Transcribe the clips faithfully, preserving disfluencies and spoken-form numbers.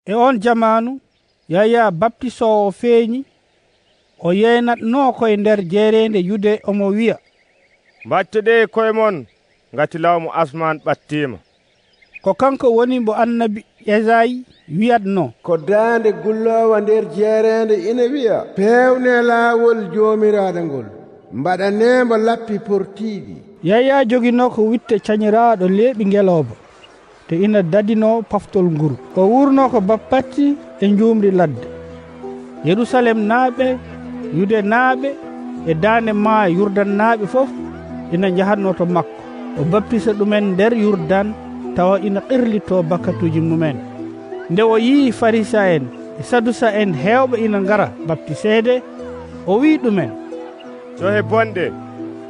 E oon jamaanu, Yaya Baptisoowo feeñi, o yeynatnoo koye nder jeereende Yude, omo wiya: "Mbaɗtoɗee koye mon, ngati laamu asmaan ɓattiima." Ko kanko woni mbo annabi Esayi wiyatnoo: "Ko daande gulloowa nder jeereende ina wiya: 'Peewnee laawol Joomiraaɗo ngol, mbaɗanee mbo lappi portiiɗi.'" Yaya joginoo ko witte cañiraaɗo leeɓi ngelooba, te ina dadinoo paftol nguru. O wuurnoo ko bappatti e njuumri ladde. Yerusalemnaaɓe, Yudenaaɓe e daande maa Yurdannaaɓe fof ina njahatnoo to makko. O baptisa ɗumen nder Yurdan, tawa ina qirlitoo bakkatuuji mumen. Nde o yii Farisa'en e Sadusa'en heewɓe ina ngara baptiseede, o wii ɗumen: "Cohe bonɗe,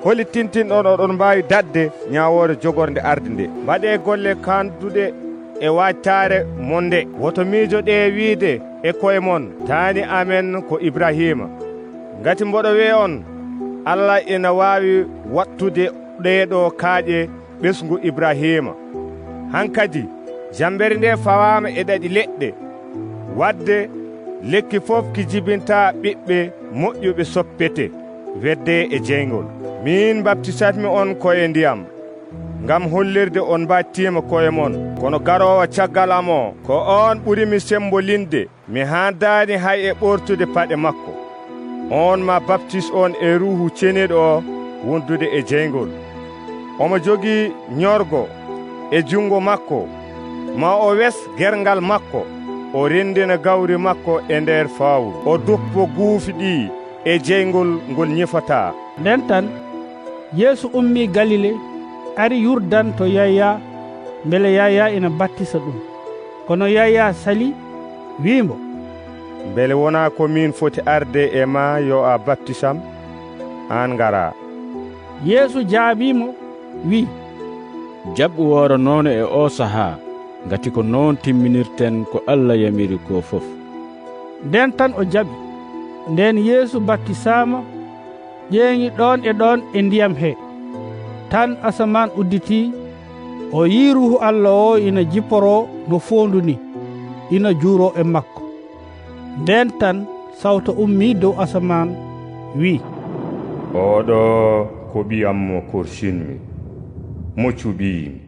holi tintinɗon oɗon mbaawi daɗde ñaawoore jogornde arde nde? Mbaɗee golle kaanduɗe e waajtaare mon nde. Woto miijoɗee wiide e koye mon: 'Taani amen ko Ibrahiima.' Ngati mboɗo wiya on, Allah ina waawi waɗtude ɗee ɗoo kaaƴe ɓesngu Ibrahiima. Hankadi, jammbere nde fawaama e ɗaɗi leɗɗe. Waɗde lekki fof ki jibinta ɓiɓɓe moƴƴuɓe soppete, wedde e jeyngol. Miin mbaptisatmi on ko e ndiyam, ngam hollirde on mbaɗtiima koye mon. Kono garoowo caggal am o, ko oon ɓurimi sembolinde. Mi haandaani hay e ɓortude paɗe makko. Oon ma baptis on e Ruuhu Ceniiɗo o wondude e jeyngol. Omo jogii ñorgo e junngo makko. Ma o wes gerngal makko, o renndina gawri makko e nder fawru. O duppo guufi ɗi e jeyngol ngol ñifataa." Nden tan, Yeesu ummii Galile, ari Yurdan to Yaya, mbele Yaya ina battisa ɗum. Kono Yaya salii, wii mbo: "Mbele wonaa ko miin foti arde e maa yo a baptisam, aan ngaraa?" Yeesu jaabii mo, wii: "Jaɓ wooro noon e oo sahaa, ngati ko noon timminirten ko Allah yamiri ko fof." Nden tan o jaɓi. Nden Yeesu baptisaama, ƴeeŋi ɗoon e ɗoon e ndiyam he. Tan asamaan udditii, o yii Ruuhu Allah o ina jipporoo no foondu ni, ina juuroo e makko. Nden tan sawto ummii dow asamaan, wii: "Oo ɗo ko Ɓiyam mo korsinmi, mo cuɓiimi."